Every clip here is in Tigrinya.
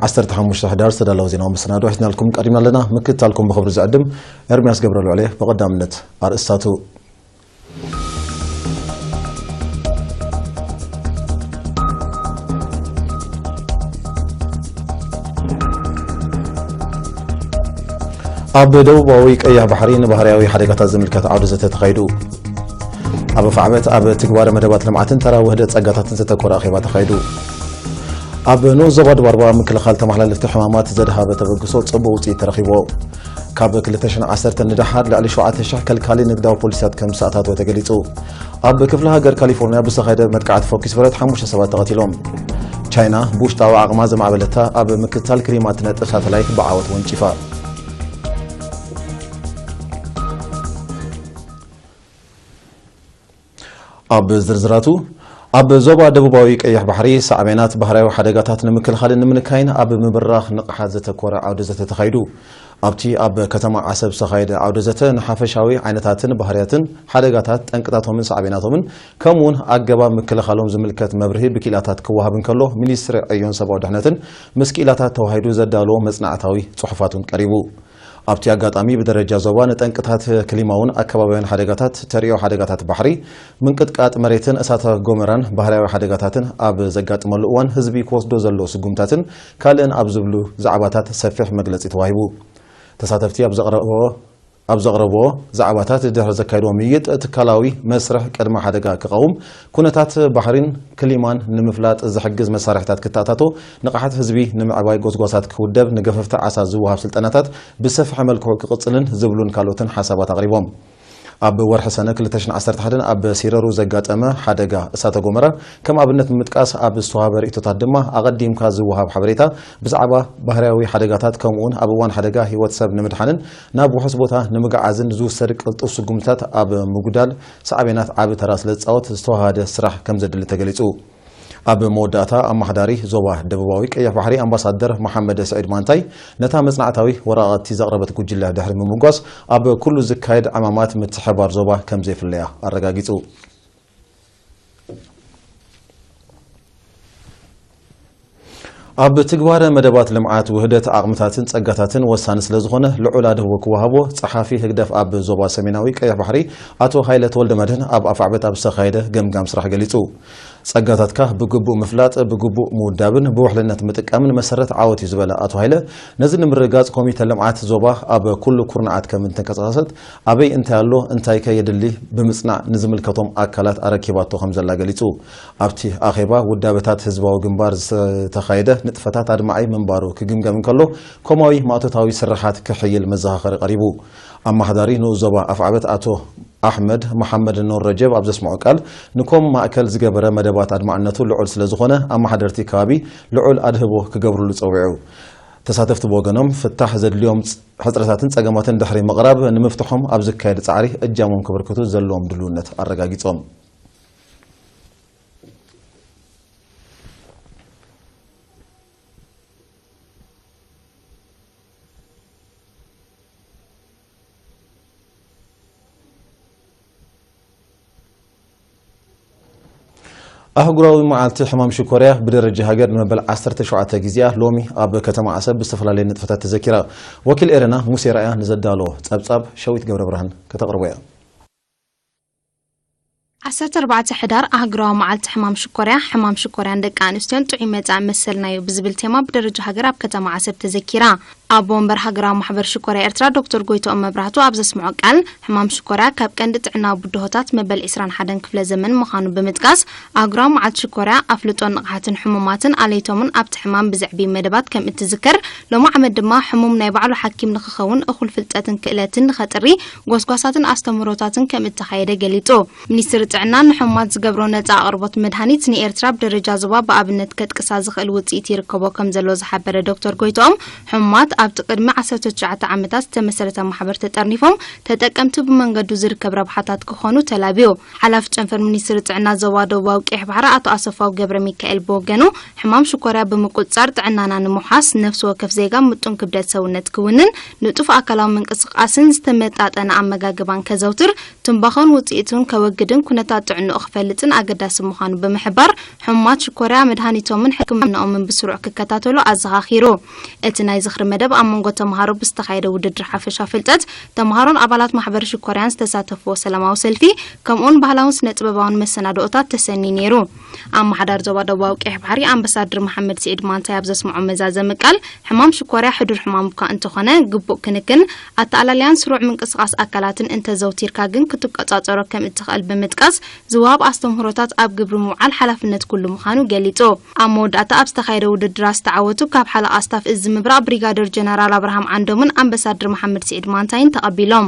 ዓሰርተ ሓሙሽተ ሕዳር ዝተዳለወ ዜናዊ መሰናዶ ሒዝናልኩም ቀሪብና ኣለና። ምክትታልኩም ብኽብሪ ዝዕድም ኤርምያስ ገብረ ልዑል እየ። ብቐዳምነት ኣርእስታቱ። ኣብ ደቡባዊ ቀይሕ ባሕሪ ንባህርያዊ ሓደጋታት ዝምልከት ዓውደ ዘተ ተኻይዱ። ኣብ ኣፍዓበት ኣብ ትግባረ መደባት ልምዓትን ተራ ውህደት ጸጋታትን ዘተኮረ ኣኼባ ተኻይዱ። ኣብ ንኡስ ዞባ ድባርባ ምክልኻል ተመሓላለፍቲ ሕማማት ዘድሃበ ተበግሶ ጽቡቕ ውጽኢት ተረኺብዎ። ካብ ክልተ ሽሕን ዓሰርተ ንደሓር ልዕሊ ሸውዓተ ሽሕ ከልካሊ ንግዳዊ ፖሊሲታት ከም ዝተኣታተወ ተገሊጹ። ኣብ ክፍለ ሃገር ካሊፎርኒያ ብዝተኻየደ መጥቃዕቲ ፎኪስ ብረት ሓሙሽተ ሰባት ተቐቲሎም። ቻይና ብውሽጣዊ ዓቕማ ዘማዕበለታ ኣብ ምክትታል ክሊማ እትነጥፍ ሳተላይት ብዓወት ወንጪፋ። ኣብ ዝርዝራቱ፣ ኣብ ዞባ ደቡባዊ ቀይሕ ባሕሪ ሳዕቤናት ባህርያዊ ሓደጋታት ንምክልኻልን ንምንካይን ኣብ ምብራኽ ንቕሓት ዘተኮረ ዓውደ ዘተ ተኻይዱ። ኣብቲ ኣብ ከተማ ዓሰብ ዝተኻየደ ዓውደ ዘተ ንሓፈሻዊ ዓይነታትን ባህርያትን ሓደጋታት፣ ጠንቅታቶምን ሳዕቤናቶምን፣ ከምኡውን ኣገባብ ምክልኻሎም ዝምልከት መብርሂ ብክኢላታት ክወሃብ እንከሎ፣ ሚኒስትሪ ዕዮን ሰብኣዊ ድሕነትን ምስ ክኢላታት ተዋሂዱ ዘዳለዎ መጽናዕታዊ ጽሑፋት እውን ቀሪቡ። ኣብቲ ኣጋጣሚ ብደረጃ ዞባ ንጠንቅታት ክሊማውን ኣከባቢያውን ሓደጋታት፣ ተርእዮ ሓደጋታት ባሕሪ፣ ምንቅጥቃጥ መሬትን እሳተ ጎመራን ባህርያዊ ሓደጋታትን ኣብ ዘጋጥመሉ እዋን ህዝቢ ክወስዶ ዘለዎ ስጉምታትን ካልእን ኣብ ዝብሉ ዛዕባታት ሰፊሕ መግለጺ ተዋሂቡ። ተሳተፍቲ ኣብ ዘቕረብዎ ኣብ ዘቕረብዎ ዛዕባታት ድሕሪ ዘካየድዎ ምይይጥ፣ ትካላዊ መስርሕ ቅድመ ሓደጋ ክቐውም፣ ኩነታት ባሕሪን ክሊማን ንምፍላጥ ዝሕግዝ መሳርሒታት ክተኣታቶ፣ ንቕሓት ህዝቢ ንምዕባይ ጎስጓሳት ክውደብ፣ ንገፈፍቲ ዓሳ ዝወሃብ ስልጠናታት ብሰፍሐ መልክዑ ክቕጽልን ዝብሉን ካልኦትን ሓሳባት ኣቕሪቦም። ኣብ ወርሒ ሰነ ክልተ ሽሕን ዓሰርተ ሓደን ኣብ ሲረሩ ዘጋጠመ ሓደጋ እሳተ ጎመራ ከም ኣብነት ብምጥቃስ፣ ኣብ ዝተዋሃበ ርእይቶታት ድማ ኣቐዲምካ ዝወሃብ ሓበሬታ ብዛዕባ ባህርያዊ ሓደጋታት፣ ከምኡውን ኣብ እዋን ሓደጋ ህይወት ሰብ ንምድሓንን ናብ ውሑስ ቦታ ንምግዓዝን ዝውሰድ ቅልጡፍ ስጉምትታት ኣብ ምጉዳል ሳዕቤናት ዓቢ ተራ ስለ ዝጻወት፣ ዝተዋሃደ ስራሕ ከም ዘድሊ ተገሊጹ። ኣብ መወዳእታ፣ ኣማሓዳሪ ዞባ ደቡባዊ ቀይሕ ባሕሪ ኣምባሳደር መሓመድ ስዒድ ማንታይ፣ ነታ መጽናዕታዊ ወረቓቕቲ ዘቕረበት ጉጅለ ድሕሪ ምምጓስ፣ ኣብ ኩሉ ዝካየድ ዕማማት ምትሕብባር ዞባ ከም ዘይፍለያ ኣረጋጊጹ። ኣብ ትግባረ መደባት ልምዓት ውህደት ዓቕምታትን ጸጋታትን ወሳኒ ስለ ዝኾነ፣ ልዑል ኣድህቦ ክወሃቦ ጸሓፊ ህግደፍ ኣብ ዞባ ሰሜናዊ ቀይሕ ባሕሪ ኣቶ ሃይለ ተወልደ መድህን ኣብ ኣፍዓበት ኣብ ዝተኻየደ ገምጋም ስራሕ ገሊጹ። ጸጋታትካ ብግቡእ ምፍላጥ፣ ብግቡእ ምውዳብን ብውሕልነት ምጥቃምን መሰረት ዓወት እዩ ዝበለ ኣቶ ሃይለ፣ ነዚ ንምርግጋጽ ኮሚተ ልምዓት ዞባ ኣብ ኩሉ ኩርናዓት ከም እንተንቀሳቐሰት፣ ኣበይ እንታይ ኣሎ፣ እንታይ ከ የድሊ ብምጽናዕ ንዝምልከቶም ኣካላት ኣረኪባቶ ከም ዘላ ገሊጹ። ኣብቲ ኣኼባ ውዳበታት ህዝባዊ ግንባር ዝተኻየደ ንጥፈታት ኣድማዒ ምንባሩ ክግምገም እንከሎ፣ ኮማዊ ማእቶታዊ ስርሓት ክሕይል መዘኻኸሪ ቀሪቡ። ኣማሓዳሪ ንኡስ ዞባ ኣፍዓበት ኣቶ ኣሕመድ መሓመድ ኑር ረጀብ ኣብ ዘስምዖ ቃል፣ ንኮም ማእከል ዝገበረ መደባት ኣድማዕነቱ ልዑል ስለ ዝኾነ፣ ኣመሓደርቲ ከባቢ ልዑል ኣድህቦ ክገብርሉ ጸዊዑ። ተሳተፍቲ ብወገኖም፣ ፍታሕ ዘድልዮም ፅ-፣ ሕጽረታትን ጸገማትን ድሕሪ ምቕራብ፣ ንምፍትሖም ኣብ ዝካየድ ጻዕሪ እጃሞም ክብርክቱ ዘለዎም ድልውነት ኣረጋጊጾም። ኣህጉራዊ መዓልቲ ሕማም ሽኮርያ ብደረጃ ሃገር ንመበል ዓሰርተ ሸውዓተ ግዜኣ ሎሚ ኣብ ከተማ ዓሰብ ብዝተፈላለየ ንጥፈታት ተዘኪራ። ወኪል ኤረና ሙሴ ራእያ ንዘዳለዎ ጸብጻብ ሸዊት ገብረ ብርሃን ከተቕርቦ እያ። ዓሰርተ ኣርባዕተ ሕዳር ኣህጉራዊ መዓልቲ ሕማም ሽኮርያ፣ ሕማም ሽኮርያን ደቂ ኣንስትዮን ጥዑይ መጻኢ መሰልናዮ ብዝብል ቴማ ብደረጃ ሃገር ኣብ ከተማ ዓሰብ ተዘኪራ። ኣቦ ወንበር ሃገራዊ ማሕበር ሽኮርያ ኤርትራ ዶክተር ጎይትኦም መብራህቱ ኣብ ዘስምዖ ቃል፣ ሕማም ሽኮርያ ካብ ቀንዲ ጥዕናዊ ብድሆታት መበል ዕስራን ሓደን ክፍለ ዘመን ምዃኑ ብምጥቃስ፣ ኣህጉራዊ መዓልቲ ሽኮርያ ኣፍልጦን ንቕሓትን ሕሙማትን ኣለይቶምን ኣብቲ ሕማም ብዘዕቢ መደባት ከም እትዝከር፣ ሎሚ ዓመት ድማ ሕሙም ናይ ባዕሉ ሓኪም ንኽኸውን እኹል ፍልጠትን ክእለትን ንኸጥሪ ጎስጓሳትን ኣስተምህሮታትን ከም እተኻየደ ገሊጹ። ሚኒስትሪ ጥዕና ንሕሙማት ዝገብሮ ነጻ ኣቕርቦት መድሃኒት ንኤርትራ ብደረጃ ዞባ ብኣብነት ከጥቅሳ ዝኽእል ውጽኢት ይርከቦ ከም ዘሎ ዝሓበረ ዶክተር ጎይትኦም፣ ሕሙማት ኣብቲ ቅድሚ ዓሰርተ ትሽዓተ ዓመታት ዝተመሰረተ ማሕበር ተጠርኒፎም ተጠቀምቲ ብመንገዱ ዝርከብ ረብሓታት ክኾኑ ተላብዩ። ሓላፊ ጨንፈር ሚኒስትሪ ጥዕና ዞባ ደቡባዊ ቀይሕ ባሕሪ ኣቶ ኣሰፋው ገብረ ሚካኤል ብወገኑ፣ ሕማም ሽኮርያ ብምቁጽጻር ጥዕናና ንምውሓስ ነፍሲ ወከፍ ዜጋ ምጡን ክብደት ሰውነት ክውንን፣ ንጡፍ ኣካላዊ ምንቅስቃስን ዝተመጣጠነ ኣመጋግባን ከዘውትር፣ ትምባኾን ውጽኢቱን ከወግድን ኩነታት ጥዕንኡ ክፈልጥን ኣገዳሲ ምዃኑ ብምሕባር፣ ሕሙማት ሽኮርያ መድሃኒቶምን ሕክምናኦምን ብስሩዕ ክከታተሉ ኣዘኻኺሩ። እቲ ናይ ዝኽሪ መደብ ኣብ መንጎ ተምሃሮ ብዝተኻየደ ውድድር ሓፈሻ ፍልጠት ተምሃሮን ኣባላት ማሕበር ሽኮርያን ዝተሳተፍዎ ሰላማዊ ሰልፊ፣ ከምኡውን ባህላውን ስነ ጥበባውን መሰናድኦታት ተሰንዩ ነይሩ። ኣመሓዳሪ ዞባ ደቡባዊ ቀይሕ ባሕሪ ኣምባሳደር መሓመድ ስዒድ ማንታይ ኣብ ዘስምዖ መዛዘሚ ቃል፣ ሕማም ሽኮርያ ሕዱር ሕማም እኳ እንተኾነ፣ ግቡእ ክንክን፣ ኣተኣላልያን ስሩዕ ምንቅስቓስ ኣካላትን እንተዘውቲርካ ግን ክትቆጻጸሮ ከም እትኽእል ብምጥቃስ፣ ዝወሃብ ኣስተምህሮታት ኣብ ግብሪ ምውዓል ሓላፍነት ኩሉ ምዃኑ ገሊጹ። ኣብ መወዳእታ ኣብ ዝተኻየደ ውድድራት ዝተዓወቱ ካብ ሓለቓ ስታፍ እዚ ምብራቕ ብሪጋደር ጀነራል ኣብርሃም ዓንዶምን ኣምባሳደር መሓመድ ስዒድ ማንታይን ተቐቢሎም።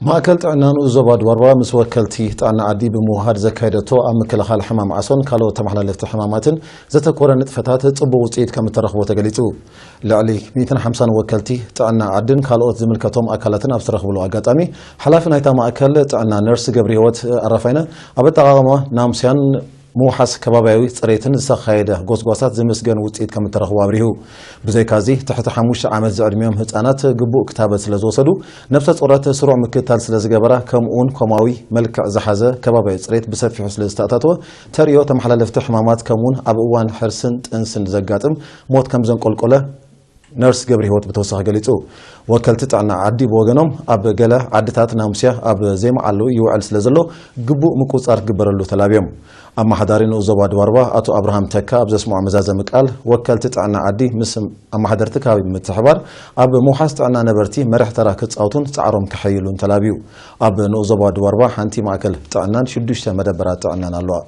ማእከል ጥዕና ንኡስ ዞባ ድባርባ ምስ ወከልቲ ጥዕና ዓዲ ብምውሃድ ዘካየደቶ ኣብ ምክልኻል ሕማም ዓሶን ካልኦት ተመሓላለፍቲ ሕማማትን ዘተኮረ ንጥፈታት ጽቡቕ ውጽኢት ከም እተረኽቦ ተገሊጹ። ልዕሊ ሚእትን ሓምሳን ወከልቲ ጥዕና ዓድን ካልኦት ዝምልከቶም ኣካላትን ኣብ ዝተረኽብሉ ኣጋጣሚ፣ ሓላፊ ናይታ ማእከል ጥዕና ነርስ ገብረህይወት ኣራፋይነ ኣብ ኣጠቓቕማ ናሙስያን ምውሓስ ከባብያዊ ጽሬትን ዝተኻየደ ጎስጓሳት ዝምስገን ውጽኢት ከም እተረኽቦ ኣብሪሁ። ብዘይካዚ፣ ትሕቲ ሓሙሽተ ዓመት ዝዕድሚኦም ህጻናት ግቡእ ክታበት ስለ ዝወሰዱ፣ ነብሰ ጾራት ስሩዕ ምክትታል ስለ ዝገበራ፣ ከምኡውን ኮማዊ መልክዕ ዝሓዘ ከባብያዊ ጽሬት ብሰፊሑ ስለ ዝተኣታተወ፣ ተርእዮ ተመሓላለፍቲ ሕማማት ከምኡውን ኣብ እዋን ሕርስን ጥንስን ዘጋጥም ሞት ከም ዘንቆልቆለ ነርስ ገብረህይወት ብተወሳኺ ገሊጹ። ወከልቲ ጥዕና ዓዲ ብወገኖም፣ ኣብ ገለ ዓድታት ናሙስያ ኣብ ዘይመዓሉ ይውዕል ስለ ዘሎ፣ ግቡእ ምቁጽጻር ክግበረሉ ተላብዮም። ኣመሓዳሪ ንኡስ ዞባ ድባርባ ኣቶ ኣብርሃም ተካ ኣብ ዘስምዖ መዛዘሚ ቃል፣ ወከልቲ ጥዕና ዓዲ ምስ ኣመሓደርቲ ከባቢ ብምትሕባር፣ ኣብ ምውሓስ ጥዕና ነበርቲ መሪሕ ተራ ክጻወቱን ጻዕሮም ከሐይሉን ተላብዩ። ኣብ ንኡስ ዞባ ድባርባ ሓንቲ ማእከል ጥዕናን ሽዱሽተ መደበራት ጥዕናን ኣለዋ።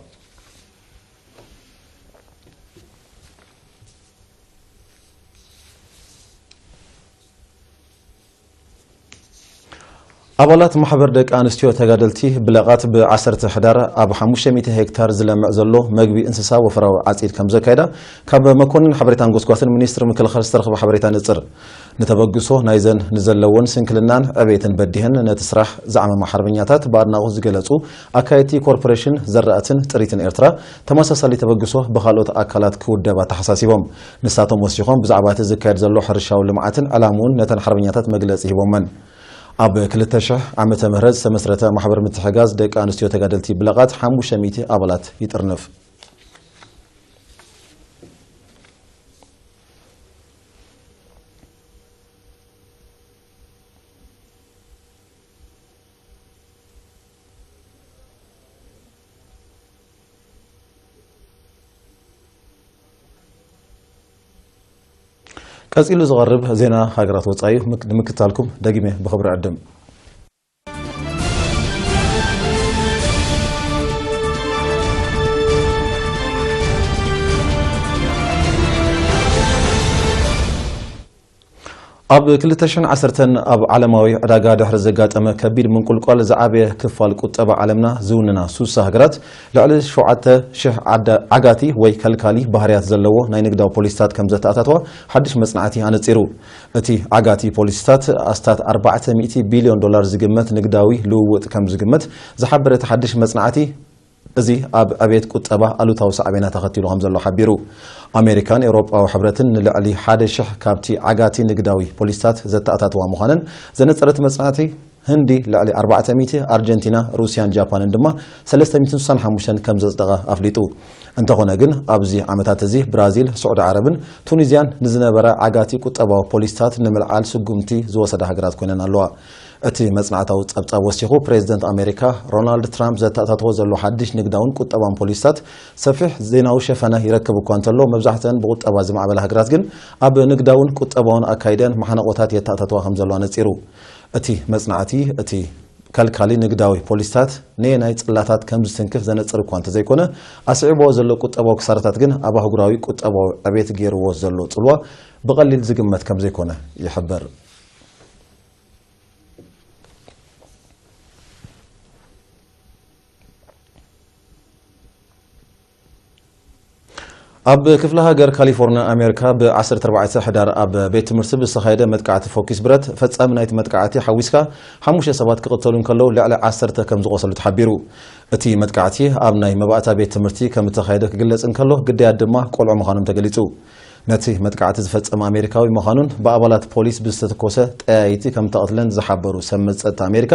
ኣባላት ማሕበር ደቂ ኣንስትዮ ተጋደልቲ ብለቓት ብ ዓሰርተ ሕዳር ኣብ ሓሙሽተ ሚእቲ ሄክታር ዝለምዕ ዘሎ መግቢ እንስሳ ወፍራዊ ዓጺድ ከም ዘካየዳ ካብ መኮንን ሓበሬታን ጎስጓስን ሚኒስትሪ ምክልኻል ዝተረኽበ ሓበሬታ ነጽር። ንተበግሶ ናይዘን ንዘለወን ስንክልናን ዕቤትን በዲሀን ነቲ ስራሕ ዝዓመማ ሓርበኛታት ብኣድናቖት ዝገለጹ ኣካየድቲ ኮርፖሬሽን ዘራእትን ጥሪትን ኤርትራ፣ ተመሳሳሊ ተበግሶ ብኻልኦት ኣካላት ክውደብ ኣተሓሳሲቦም። ንሳቶም ወሲኾም ብዛዕባ እቲ ዝካየድ ዘሎ ሕርሻዊ ልምዓትን ዕላምኡን ነተን ሓርበኛታት መግለጺ ሂቦመን። ኣብ ክልተ ሽሕ ዓመተ ምህረት ዝተመስረተ ማሕበር ምትሕጋዝ ደቂ ኣንስትዮ ተጋደልቲ ብለቓት ሓሙሽተ ሚእቲ ኣባላት ይጥርንፍ። ቀጺሉ ዝቐርብ ዜና ሃገራት ወጻኢ ምክ-፣ ንምክታልኩም ደጊመ ብኽብሪ ዕድም። ኣብ ክልተ ሽሕን ዓሰርተን ኣብ ዓለማዊ ዕዳጋ ድሕሪ ዘጋጠመ ከቢድ ምንቁልቋል ዝዓበየ ክፋል ቁጠባ ዓለምና ዝውንና ሱሳ ሃገራት ልዕሊ ሸውዓተ ሽሕ ዓዳ-፣ ዓጋቲ ወይ ከልካሊ ባህርያት ዘለዎ ናይ ንግዳዊ ፖሊሲታት ከም ዘተኣታተዋ ሓድሽ መጽናዕቲ ኣነጺሩ። እቲ ዓጋቲ ፖሊሲታት ኣስታት ኣርባዕተ ሚእቲ ቢልዮን ዶላር ዝግመት ንግዳዊ ልውውጥ ከም ዝግመት ዝሓበረ እቲ ሓድሽ መጽናዕቲ፣ እዚ ኣብ ዕቤት ቁጠባ ኣሉታዊ ሳዕቤናት ኣኸቲሉ ከም ዘሎ ሓቢሩ። ኣሜሪካን ኤውሮጳዊ ሕብረትን ንልዕሊ ሓደ ሽሕ ካብቲ ዓጋቲ ንግዳዊ ፖሊሲታት ዘተኣታተዋ ምዃነን ዘነጸረ እቲ መጽናዕቲ፣ ህንዲ ልዕሊ ኣርባዕተ ሚእቲ፣ ኣርጀንቲና፣ ሩስያን ጃፓንን ድማ ሰለስተ ሚእትን ስሳን ሓሙሽተን ከም ዘጽደቐ ኣፍሊጡ። እንተኾነ ግን፣ ኣብዚ ዓመታት እዚ ብራዚል፣ ስዑዲ ዓረብን ቱኒዝያን ንዝነበረ ዓጋቲ ቁጠባዊ ፖሊሲታት ንምልዓል ስጉምቲ ዝወሰዳ ሃገራት ኮይነን ኣለዋ። እቲ መጽናዕታዊ ጸብጻብ ወሲኹ፣ ፕሬዚደንት ኣሜሪካ ሮናልድ ትራምፕ ዘተኣታትዎ ዘሎ ሓድሽ ንግዳውን ቁጠባውን ፖሊሲታት ሰፊሕ ዜናዊ ሸፈነ ይረክብ እኳ እንተሎ፣ መብዛሕትአን ብቁጠባ ዝማዕበላ ሃገራት ግን ኣብ ንግዳውን ቁጠባውን ኣካይደን ማሕነቆታት የተኣታትዋ ከም ዘሎ ኣነጺሩ። እቲ መጽናዕቲ፣ እቲ ከልካሊ ንግዳዊ ፖሊሲታት ነየናይ ጽላታት ከም ዝትንክፍ ዘነጽር እኳ እንተዘይኮነ፣ ኣስዒብዎ ዘሎ ቁጠባዊ ክሳራታት ግን ኣብ ኣህጉራዊ ቁጠባዊ ዕቤት ገይርዎ ዘሎ ጽልዋ ብቐሊል ዝግመት ከም ዘይኮነ ይሕብር። ኣብ ክፍለ ሃገር ካሊፎርኒያ ኣሜሪካ ብ ዓሰርተ ኣርባዕተ ሕዳር ኣብ ቤት ትምህርቲ ብዝተኻየደ መጥቃዕቲ ፎኪስ ብረት፣ ፈጻሚ ናይቲ መጥቃዕቲ ሓዊስካ ሓሙሽተ ሰባት ክቕተሉ እንከለዉ፣ ልዕሊ ዓሰርተ ከም ዝቖሰሉ ተሓቢሩ። እቲ መጥቃዕቲ ኣብ ናይ መባእታ ቤት ትምህርቲ ከም እተኻየደ ክግለጽ እንከሎ፣ ግዳያት ድማ ቆልዑ ምዃኖም ተገሊጹ። ነቲ መጥቃዕቲ ዝፈጸመ ኣሜሪካዊ ምዃኑን ብኣባላት ፖሊስ ብዝተተኮሰ ጠያይቲ ከም እተቐትለን ዝሓበሩ ሰብ መዚ ጸጥታ ኣሜሪካ፣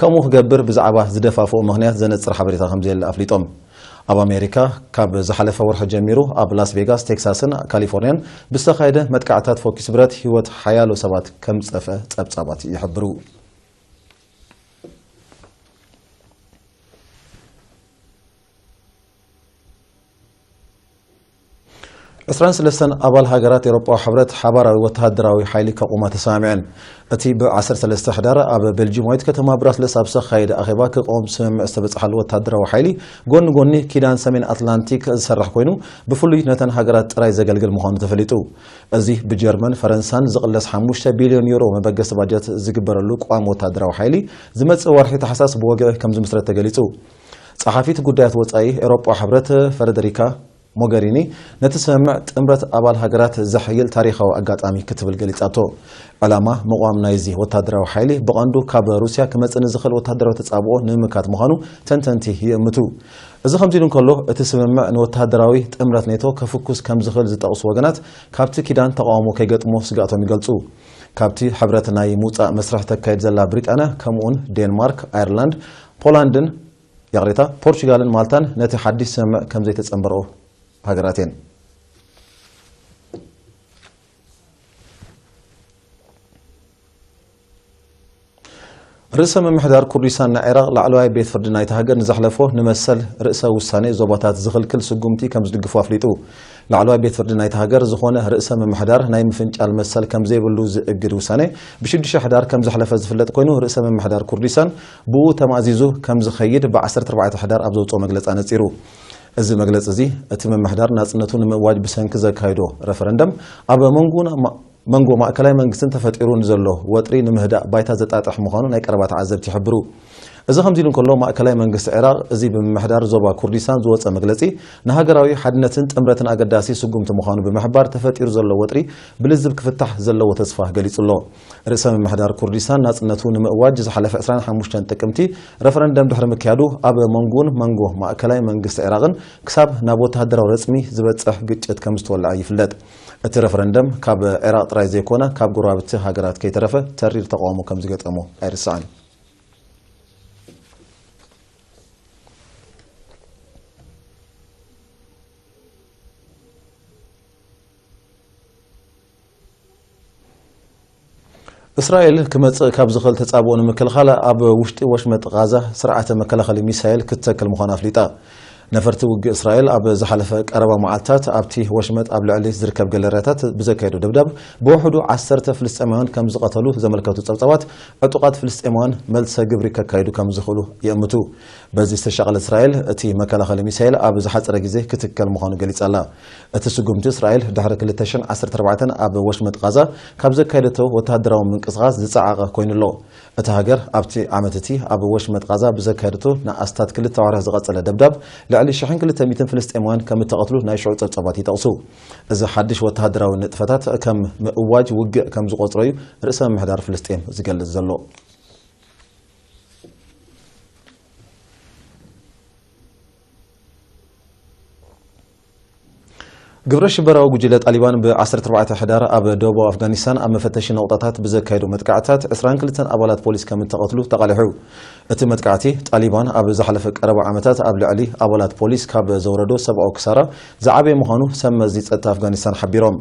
ከምኡ ክገብር ብዛዕባ ዝደፋፍኦ ምኽንያት ዘነጽር ሓበሬታ ከም ዘየለ ኣፍሊጦም። ኣብ ኣሜሪካ ካብ ዝሓለፈ ወርሒ ጀሚሩ ኣብ ላስ ቬጋስ፣ ቴክሳስን ካሊፎርኒያን ብዝተኻየደ መጥቃዕትታት ፎኪስ ብረት ህይወት ሓያሎ ሰባት ከም ዝጠፍአ ጸብጻባት ይሕብሩ። ዕስራን ሰለስተን ኣባል ሃገራት ኤውሮጳዊ ሕብረት ሓባራዊ ወተሃደራዊ ሓይሊ ከቑማ ተሰማሚዐን። እቲ ብ ዓሰርተ ሰለስተ ሕዳር ኣብ ቤልጂማዊት ከተማ ብራስለስ ኣብ ዝተኻየደ ኣኼባ ክቐውም ስምምዕ ዝተበጽሓሉ ወተሃደራዊ ሓይሊ፣ ጎኒ ጎኒ ኪዳን ሰሜን ኣትላንቲክ ዝሰርሕ ኮይኑ፣ ብፍሉይ ነተን ሃገራት ጥራይ ዘገልግል ምዃኑ ተፈሊጡ። እዚ ብጀርመን፣ ፈረንሳን ዝቕለስ ሓሙሽተ ቢልዮን ዩሮ መበገሲ ባጀት ዝግበረሉ ቋሚ ወተሃደራዊ ሓይሊ፣ ዝመጽእ ወርሒ ታሕሳስ ብወግዒ ከም ዝምስረት ተገሊጹ። ጸሓፊት ጉዳያት ወጻኢ ኤውሮጳ ሕብረት ፈረደሪካ ሞገሪኒ፣ ነቲ ስምምዕ ጥምረት ኣባል ሃገራት ዘሐይል ታሪኻዊ ኣጋጣሚ ክትብል ገሊጻቶ። ዕላማ ምቕዋም ናይዚ ወተሃደራዊ ሓይሊ ብቐንዱ ካብ ሩስያ ክመጽእ ንዝኽእል ወተሃደራዊ ተጻብኦ ንምምካት ምዃኑ ተንተንቲ ይእምቱ። እዚ ከምዚ ኢሉ እንከሎ፣ እቲ ስምምዕ ንወተሃደራዊ ጥምረት ኔቶ ከፍኩስ ከም ዝኽእል ዝጠቕሱ ወገናት፣ ካብቲ ኪዳን ተቓውሞ ከይገጥሞ ስግኣቶም ይገልጹ። ካብቲ ሕብረት ናይ ምውጻእ መስርሕ ተካይድ ዘላ ብሪጣንያ፣ ከምኡውን ዴንማርክ፣ ኣየርላንድ፣ ፖላንድን፣ ይቕሬታ፣ ፖርቹጋልን ማልታን ነቲ ሓድሽ ስምምዕ ከም ዘይተጸንበርኦ ሃገራት እየን። ርእሰ ምምሕዳር ኩርዲስታን ናይ ዒራቕ ላዕለዋይ ቤት ፍርዲ ናይቲ ሃገር ንዘሕለፎ ንመሰል ርእሰ ውሳኔ ዞባታት ዝኽልክል ስጉምቲ ከም ዝድግፎ ኣፍሊጡ። ላዕለዋይ ቤት ፍርዲ ናይቲ ሃገር ዝኾነ ርእሰ ምምሕዳር ናይ ምፍንጫል መሰል ከም ዘይብሉ ዝእግድ ውሳኔ ብሽዱሽተ ሕዳር ከም ዘሕለፈ ዝፍለጥ ኮይኑ፣ ርእሰ ምምሕዳር ኩርዲስታን ብኡ ተማእዚዙ ከም ዝኸይድ ብ ዓሰርተ ኣርባዕተ ሕዳር ኣብ ዘውጽኦ መግለጺ ኣነጺሩ። እዚ መግለጺ እዚ፣ እቲ ምምሕዳር ናጽነቱ ንምእዋጅ ብሰንኪ ዘካይዶ ረፈረንደም ኣብ መንጎ መንጎ ማእከላይ መንግስትን ተፈጢሩ ንዘሎ ወጥሪ ንምህዳእ ባይታ ዘጣጥሕ ምዃኑ ናይ ቀረባ ተዓዘብቲ ይሕብሩ። እዚ ከምዚ ኢሉ እንከሎ፣ ማእከላይ መንግስቲ ዒራቕ፣ እዚ ብምምሕዳር ዞባ ኩርዲስታን ዝወጸ መግለጺ፣ ንሃገራዊ ሓድነትን ጥምረትን ኣገዳሲ ስጉምቲ ምዃኑ ብምሕባር፣ ተፈጢሩ ዘሎ ወጥሪ ብልዝብ ክፍታሕ ዘለዎ ተስፋ ገሊጹ ኣሎ። ርእሰ ምምሕዳር ኩርዲስታን ናጽነቱ ንምእዋጅ ዝሓለፈ ዕስራን ሓሙሽተን ጥቅምቲ ረፈረንደም ድሕሪ ምክያዱ፣ ኣብ መንጎን መንጎ ማእከላይ መንግስቲ ዒራቕን ክሳብ ናብ ወተሃደራዊ ረጽሚ ዝበጽሕ ግጭት ከም ዝተወልዐ ይፍለጥ። እቲ ረፈረንደም ካብ ዒራቕ ጥራይ ዘይኮነ፣ ካብ ጎረባብቲ ሃገራት ከይተረፈ ተሪር ተቓውሞ ከም ዝገጠሞ ኣይርሳዕን። እስራኤል ክመጽእ ካብ ዝኽእል ተጻብኦ ንምክልኻል፣ ኣብ ውሽጢ ወሽመጥ ቓዛ ስርዓተ መከላኸሊ ሚሳይል ክትተክል ምዃና ኣፍሊጣ። ነፈርቲ ውግእ እስራኤል ኣብ ዝሓለፈ ቀረባ መዓልታት ኣብቲ ወሽመጥ ኣብ ልዕሊ ዝርከብ ገለርያታት ብዘካየዶ ደብዳብ፣ ብውሕዱ ዓሰርተ ፍልስጤማውያን ከም ዝቐተሉ ዘመልከቱ ጸብጻባት፣ ዕጡቓት ፍልስጤማውያን መልሰ ግብሪ ከካይዱ ከም ዝኽእሉ የእምቱ። በዚ ዝተሻቐለት እስራኤል፣ እቲ መከላኸሊ ሚሳይል ኣብ ዝሓጸረ ግዜ ክትከል ምዃኑ ገሊጻ ኣላ። እቲ ስጉምቲ፣ እስራኤል ድሕሪ ክልተ ሽሕን ዓሰርተ ኣርባዕተን ኣብ ወሽመጥ ቓዛ ካብ ዘካየደቶ ወተሃደራዊ ምንቅስቓስ ዝጸዓቐ ኮይኑ ኣሎ። እታ ሃገር ኣብቲ ዓመት እቲ ኣብ ወሽመጥ ቓዛ ብዘካየደቶ ንኣስታት ክልተ ኣዋርሕ ዝቐጸለ ደብዳብ፣ ልዕሊ ሽሕን ክልተ ሚእትን ፍልስጤማውያን ከም እተቐትሉ ናይ ሽዑ ጸብጻባት ይጠቕሱ። እዚ ሓድሽ ወተሃደራዊ ንጥፈታት ከም ምእዋጅ ውግእ ከም ዝቖጽሮ እዩ ርእሰ ምምሕዳር ፍልስጤም ዝገልጽ ዘሎ። ግብረ ሽበራዊ ጉጅለ ጣሊባን ብ ዓሰርተ ኣርባዕተ ሕዳር ኣብ ደቡባዊ ኣፍጋኒስታን ኣብ መፈተሺ ነቑጣታት ብዘካየዶ መጥቃዕትታት ዕስራን ክልተን ኣባላት ፖሊስ ከም እተቐትሉ ተቓሊሑ። እቲ መጥቃዕቲ፣ ጣሊባን ኣብ ዝሓለፈ ቀረባ ዓመታት ኣብ ልዕሊ ኣባላት ፖሊስ ካብ ዘውረዶ ሰብኣዊ ክሳራ ዝዓበየ ምዃኑ ሰብ መዚ ጸጥታ ኣፍጋኒስታን ሓቢሮም።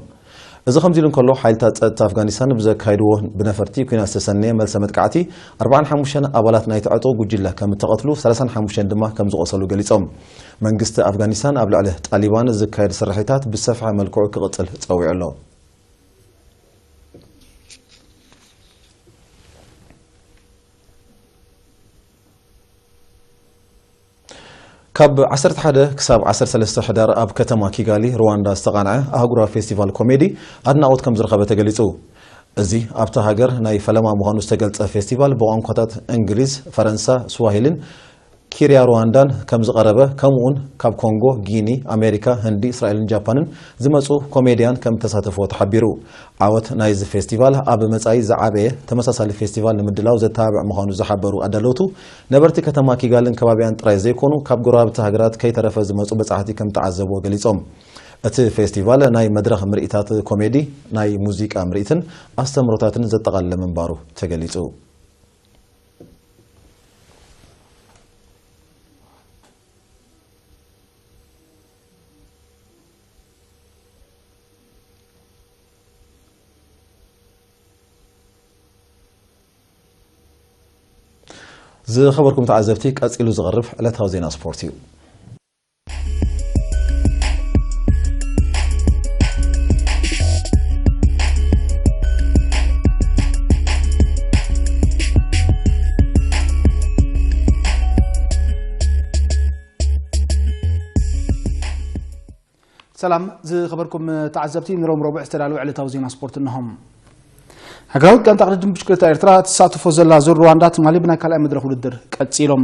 እዚ ከምዚ ኢሉ እንከሎ፣ ሓይልታት ጸጥታ ኣፍጋኒስታን ብዘካየድዎ ብነፈርቲ ኲናት ዝተሰነየ መልሰ መጥቃዕቲ፣ ኣርባዓን ሓሙሽተን ኣባላት ናይቲ ዕጡቕ ጉጅለ ከም እተቐትሉ፣ ሰላሳን ሓሙሽተን ድማ ከም ዝቖሰሉ ገሊጾም። መንግስቲ ኣፍጋኒስታን ኣብ ልዕሊ ጣሊባን ዝካየድ ስርሒታት ብዝሰፍሐ መልክዑ ክቕጽል ጸዊዑ ኣሎ። ካብ ዓሰርተ ሓደ ክሳብ ዓሰርተ ሰለስተ ሕዳር ኣብ ከተማ ኪጋሊ፣ ሩዋንዳ፣ ዝተቓንዐ ኣህጉራዊ ፌስቲቫል ኮሜዲ ኣድናቖት ከም ዝረኸበ ተገሊጹ። እዚ ኣብታ ሃገር ናይ ፈለማ ምዃኑ ዝተገልጸ ፌስቲቫል፣ ብቋንቋታት እንግሊዝ፣ ፈረንሳ፣ ስዋሂልን ኪሪያ ሩዋንዳን ከም ዝቐረበ፣ ከምኡውን ካብ ኮንጎ፣ ጊኒ፣ ኣሜሪካ፣ ህንዲ፣ እስራኤልን ጃፓንን ዝመጹ ኮሜድያን ከም ተሳተፍዎ ተሓቢሩ። ዓወት ናይዚ ፌስቲቫል ኣብ መጻኢ ዝዓበየ ተመሳሳሊ ፌስቲቫል ንምድላው ዘተባብዕ ምዃኑ ዝሓበሩ ኣዳለውቱ፣ ነበርቲ ከተማ ኪጋልን ከባቢያን ጥራይ ዘይኮኑ፣ ካብ ጎረባብቲ ሃገራት ከይተረፈ ዝመጹ በጻሕቲ ከም ተዓዘብዎ ገሊጾም። እቲ ፌስቲቫል ናይ መድረኽ ምርኢታት ኮሜዲ፣ ናይ ሙዚቃ ምርኢትን ኣስተምህሮታትን ዘጠቓለለ ምንባሩ ተገሊጹ። ዝኸበርኩም ተዓዘብቲ፣ ቀጺሉ ዝቐርብ ዕለታዊ ዜና ስፖርት እዩ። ሰላም ዝኸበርኩም ተዓዘብቲ፣ ንሮም ረቡዕ ዝተዳለወ ዕለታዊ ዜና ስፖርት እነሆም። ሃገራዊት ጋንታ ቅድድም ብሽክለታ ኤርትራ ትሳተፎ ዘላ ዙር ሩዋንዳ ትማሊ ብናይ ካልኣይ መድረኽ ውድድር ቀጺሎም።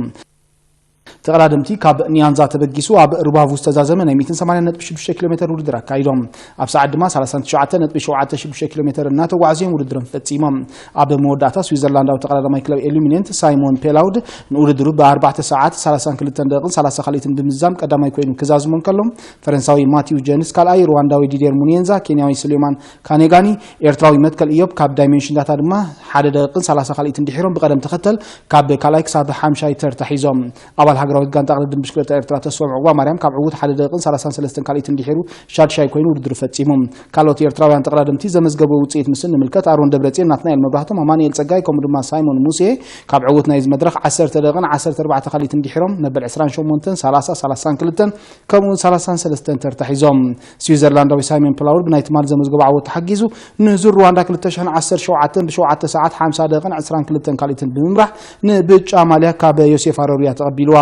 ተቐዳደምቲ ካብ ኒያንዛ ተበጊሱ ኣብ ሩባቩ ዝተዛዘመ ናይ ሚእትን ሰማንያን ነጥቢ ሽዱሽተ ኪሎ ሜተር ውድድር ኣካይዶም። ኣብ ሰዓት ድማ ሰላሳን ትሽዓተን ነጥቢ ሸውዓተ ሽዱሽተ ኪሎ ሜተር እናተጓዕዙ እዮም ውድድሮም ፈጺሞም። ኣብ መወዳእታ ስዊዘርላንዳዊ ተቐዳዳማይ ክለብ ኤሉሚኔንት ሳይሞን ፔላውድ ንውድድሩ ብኣርባዕተ ሰዓት ሰላሳን ክልተን ደቂቕን ሰላሳ ካልኢትን ብምዝዛም ቀዳማይ ኮይኑ ክዛዝሞ እንከሎ፣ ፈረንሳዊ ማቲው ጀንስ ካልኣይ፣ ሩዋንዳዊ ዲዴር ሙኒየንዛ፣ ኬንያዊ ሱሌማን ካኔጋኒ፣ ኤርትራዊ መትከል ኢዮብ ካብ ዳይሜንሽን ዳታ ድማ ሓደ ደቂቕን ሰላሳ ካልኢትን ድሒሮም ብቐደም ተኸተል ካብ ካልኣይ ክሳብ ሓምሻይ ተርታ ሒዞም። ኣባል ሃገራዊት ጋንታ ቅድድም ብሽክለታ ኤርትራ ተስፎም ዑቕባ ማርያም ካብ ዕዉት ሓደ ደቂቕን ሰላሳን ሰለስተን ካልኢትን ድሒሩ ሻድሻይ ኮይኑ ውድድሩ ፈጺሙ። ካልኦት ኤርትራውያን ተቐዳደምቲ ዘመዝገብዎ ውጽኢት ምስ እንምልከት፣ ኣሮን ደብረጽዮን፣ ናትናኤል መብራህቶም፣ ኣማኑኤል ጸጋይ ከምኡ ድማ ሳይሞን ሙሴ ካብ ዕዉት ናይዚ መድረኽ ዓሰርተ ደቂቕን ዓሰርተ ኣርባዕተ ካልኢትን ድሒሮም መበል ዕስራን ሸሞንተን፣ ሰላሳ፣ ሰላሳን ክልተን ከምኡውን ሰላሳን ሰለስተን ተርታ ሒዞም። ስዊዘርላንዳዊ ሳይመን ፕላውድ ብናይ ትማል ዘመዝገቦ ዓወት ተሓጊዙ ንዙር ሩዋንዳ ክልተ ሽሕን ዓሰርተ ሸውዓተን ብሸውዓተ ሰዓት ሓምሳ ደቂቕን ዕስራን ክልተን ካልኢትን ብምምራሕ ንብጫ ማልያ ካብ ዮሴፍ ኣረሩያ ተቐቢልዋ።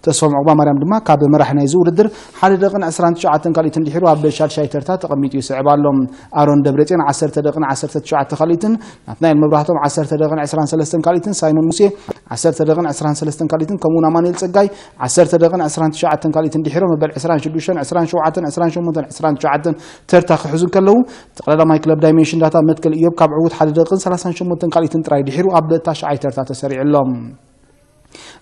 ተስፎም ዑቕባ ማርያም ድማ ካብ መራሒ ናይዚ ውድድር ሓደ ደቂቕን ዕስራን ትሽዓተን ካልኢትን ድሒሩ ኣብ ሻድሻይ ተርታ ተቐሚጡ ይስዕብ ኣሎ። ኣሮን ደብረጽዮን ዓሰርተ ደቂቕን ዓሰርተ ትሽዓተ ካልኢትን፣ ናትናኤል መብራህቶም ዓሰርተ ደቂቕን ዕስራን ሰለስተን ካልኢትን፣ ሳይሞን ሙሴ ዓሰርተ ደቂቕን ዕስራን ሰለስተን ካልኢትን፣ ከምኡውን ኣማኑኤል ጸጋይ ዓሰርተ ደቂቕን ዕስራን ትሽዓተን ካልኢትን ድሒሮም መበል ዕስራን ሽዱሽተን፣ ዕስራን ሸውዓተን፣ ዕስራን ሸሞንተን፣ ዕስራን ትሽዓተን ተርታ ክሕዙ እንከለዉ፣ ተቐዳዳማይ ክለብ ዳይሜንሽን ዳታ መትከል ኢዮብ ካብ ዕዉት ሓደ ደቂቕን ሰላሳን ሸሞንተን ካልኢትን ጥራይ ድሒሩ ኣብ ታሽዓይ ተርታ ተሰሪዑ ኣሎ።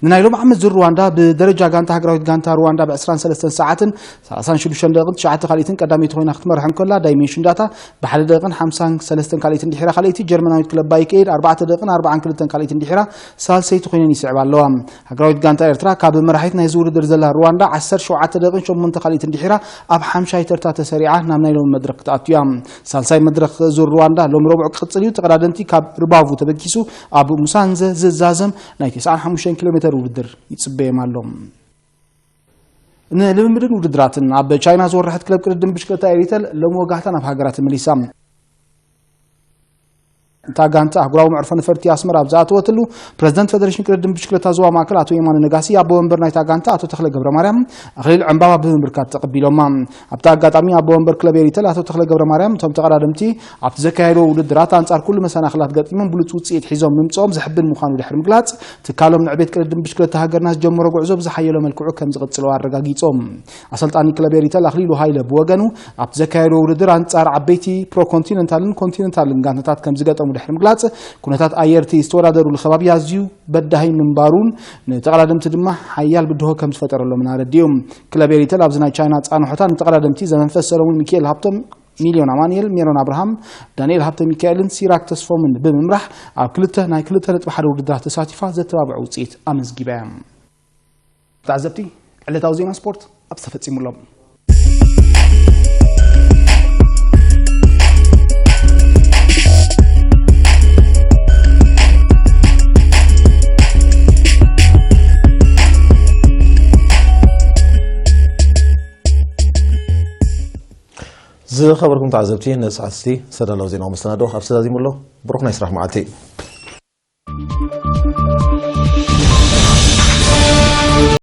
ንናይ ሎም ዓመት ዙር ሩዋንዳ ብደረጃ ጋንታ ሃገራዊት ጋንታ ሩዋንዳ ብ ዕስራን ሰለስተን ሰዓትን ሰላሳን ሽዱሽተን ደቂቕን ትሽዓተ ካልኢትን ቀዳመይቲ ኮይና ክትመርሕ እንከላ፣ ዳይሜንሽን ዳታ ብሓደ ደቂቕን ሓምሳን ሰለስተን ካልኢትን ድሒራ ካልኣይቲ፣ ጀርመናዊት ክለብ ባይክ ኤድ ኣርባዕተ ደቂቕን ኣርባዓን ክልተን ካልኢትን ድሒራ ሳልሰይቲ ኮይነን ይስዕባ ኣለዋ። ሃገራዊት ጋንታ ኤርትራ ካብ መራሒት ናይዚ ውድድር ዘላ ሩዋንዳ ዓሰርተ ሸውዓተ ደቂቕን ሸሞንተ ካልኢትን ድሒራ ኣብ ሓምሻይ ተርታ ተሰሪዓ ናብ ናይ ሎሚ መድረኽ ክትኣቱ እያ። ሳልሳይ መድረኽ ዙር ሩዋንዳ ሎም ረቡዕ ክቕጽል እዩ። ተቐዳደምቲ ካብ ርባቩ ተበጊሱ ኣብ ሙሳንዘ ዝዛዘም ናይ ተስዓን ሓሙሽተን ኪሎ ሜተር ውድድር ይጽበዮም ኣሎ። ንልምምድን ውድድራትን ኣብ ቻይና ዝወረሐት ክለብ ቅድድም ብሽክለታ ኤሪተል ሎም ወጋሕታ ናብ ሃገራ ተመሊሳ። እታ ጋንታ ኣህጉራዊ መዕርፎ ነፈርቲ ኣስመራ ኣብ ዝኣተወትሉ፣ ፕረዚደንት ፈደሬሽን ቅድድም ብሽክለታ ዞባ ማእከል ኣቶ የማነ ነጋሲ ኣቦ ወንበር ናይታ ጋንታ ኣቶ ተኽለ ገብረ ማርያም ኣኽሊል ዕምባባ ብምምርካት ተቐቢሎማ። ኣብቲ ኣጋጣሚ ኣቦ ወንበር ክለብ ኤሪተል ኣቶ ተኽለ ገብረ ማርያም እቶም ተቐዳደምቲ ኣብቲ ዘካየድዎ ውድድራት ኣንጻር ኩሉ መሰናኽላት ገጢሞም ብሉጽ ውጽኢት ሒዞም ምምጽኦም ዘሕብን ምዃኑ ድሕሪ ምግላጽ፣ ትካሎም ንዕቤት ቅድድም ብሽክለታ ሃገርና ዝጀመሮ ጉዕዞ ብዝሓየሎ መልክዑ ከም ዝቕጽሎ ኣረጋጊጾም። ኣሰልጣኒ ክለብ ኤሪተል ኣኽሊሉ ሃይለ ብወገኑ፣ ኣብቲ ዘካየድዎ ውድድር ኣንጻር ዓበይቲ ፕሮ ኮንቲነንታልን ኮንቲነንታልን ጋንታታት ከም ዝገጠሙ ድሕሪ ምግላጽ፣ ኩነታት ኣየር እቲ ዝተወዳደሩሉ ከባቢ ኣዝዩ በዳሂ ምንባሩን ንተቐዳደምቲ ድማ ሓያል ብድሆ ከም ዝፈጠረሎምን ኣረዲኡ። ክለብ ኤሪተል ኣብዚ ናይ ቻይና ጻንሖታ ንተቐዳደምቲ ዘመንፈስ ሰለሙን ሚካኤል ሃብቶም፣ ሚልዮን ኣማኑኤል፣ ሜሮን ኣብርሃም፣ ዳንኤል ሃብተ ሚካኤልን ሲራክ ተስፎምን ብምምራሕ ኣብ ክልተ ናይ ክልተ ነጥቢ ሓደ ውድድራት ተሳቲፋ ዘተባብዖ ውጽኢት ኣመዝጊባ እያ። ተዓዘብቲ፣ ዕለታዊ ዜና ስፖርት ኣብ ተፈጺሙ ኣሎ። ዝኸበርኩም ተዓዘብቲ፣ ንሰዓትሲ ዝተዳለወ ዜናዊ መሰናዶ ኣብ ዝተዛዚሙ ኣሎ። ብሩኽ ናይ ስራሕ መዓልቲ።